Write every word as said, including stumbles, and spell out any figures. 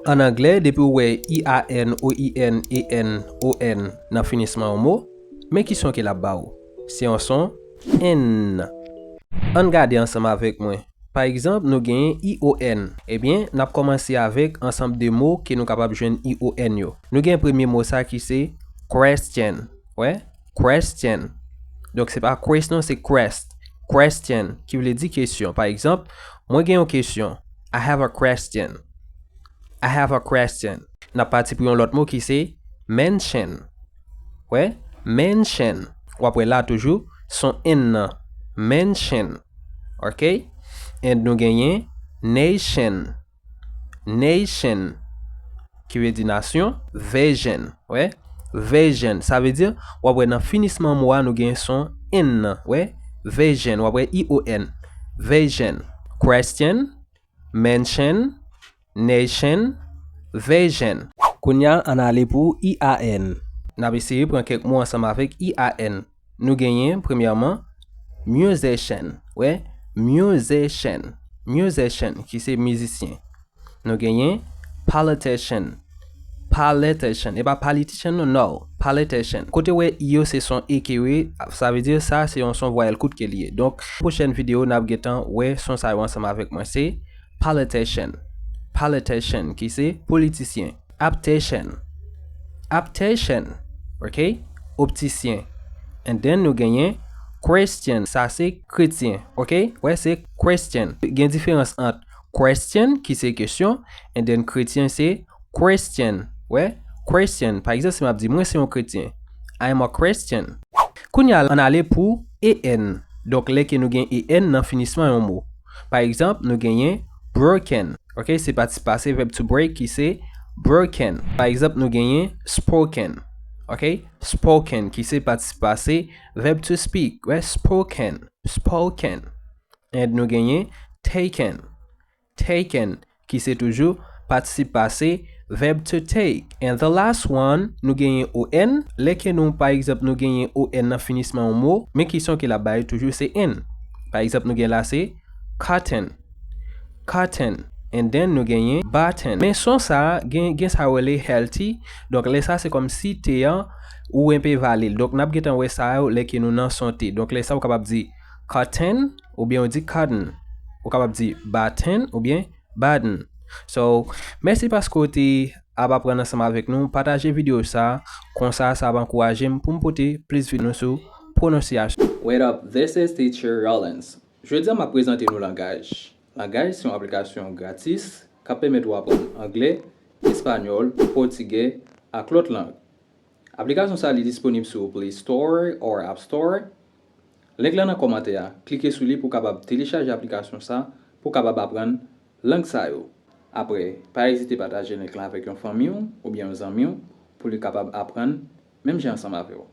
An anglè, depi w wè I A N, O I N, E N, O N nan finisman yon mo, men ki son ke l ap ba w? Se yon son N. Ann gade ansanm avèk mwen. Pa egzanp, nou genyen I O N. Ebyen, n ap kòmanse avèk ansanm de mo ke nou kapab jwenn I O N yo. Nou gen premye mo sa ki se question. Wè? Question. Donk, se pa crest non, se crest. Question, ki vle di kesyon. Pa egzanp, mwen gen yon kesyon. I have a question. I have a question. N ap pati pou yon lòt mo ki se mention. Wè? Mention. W ap wè la toujou, son N nan. Mention. Ok? And nou genyen nation. Nation. Ki vle di nasyon. Vision. Wè? Vision. Sa vle di, w ap wè nan finisman mo a, nou gen son N nan. Wè? Vision. W ap wè I O N. Vision. Question. Mention. Nation. Vision. Kounye a, ann ale pou I A N. N ap eseye pran kèk mo ansanm avèk I A N. Nou genyen, premyèman, musician. Wè, musician. Musician, ki se mizisyen. Nou genyen politician. Politician. E pa politician, non, no. Politician. Kote w wè I yo, se son E ke yo ye, sa vle di sa, se yon son vwayèl kout ke li ye. Donk, pwochèn videyo, n ap gentan wè son sa yo ansanm avèk mwen. Se politician. Politician, ki se politisyen. Optician. Optician. Ok? Optisyen. And then, nou genyen Christian. Sa se kretyen. Ok? Wè, se Christian. Gen diferans ant question, ki se kesyon, and then kretyen se Christian. Wè? Christian. Pa egzanp, si m ap di, mwen se yon kretyen. I am a Christian. Kounye a, ann ale pou E N. Donk, lè ke nou gen E N nan finisman yon mo. Pa egzanp, nou genyen broken. Ok? Se patisip pase verb to break ki se broken. Pa egzanp, nou genyen spoken. Ok? Spoken, ki se patisip pase verb to speak. Wè, spoken. Spoken. And nou genyen taken. Taken, ki se toujou patisip pase verb to take. And the last one, nou genyen O N. Lè ke nou, pa egzanp, nou genyen O N nan finisman yon mo, men ki son ke l ap bay toujou se N. Pa egzanp, nou gen la se cotton. Cotton. And then nou genyen button. Men son sa a, gen, gen sa yo rele healthy. Donk, lè sa se kòm si T an, ou enpe vale l. Donk, n ap gentan wè sa yo lè ke nou nan son T. Donk, lè sa ou kapab di cotton, oubyen ou di cotton. Ou kapab di button oubyen button. So, mèsi paske w te ap aprann ansanm avèk nou. Pataje videyo sa, konsa sa ap ankouraje m pou m pote plis videyo sou pwononsyasyon. What up, this is teacher Rollins. Jodi a m ap prezante nou Langaj. Langaj se yon aplikasyon gratis k ap pèmèt ou aprann anglè, espanyòl, pòtigè ak lòt lang. Aplikasyon sa li disponib sou Play Store or App Store. Link lan nan kòmantè a. Klike sou li pou w kapab telechaje aplikasyon sa pou w kapab aprann lang sa yo. Apre, pa ezite pataje link lan avèk yon fanmi w oubyen yon zanmi w pou li kapab aprann menm jan ansanm avè w.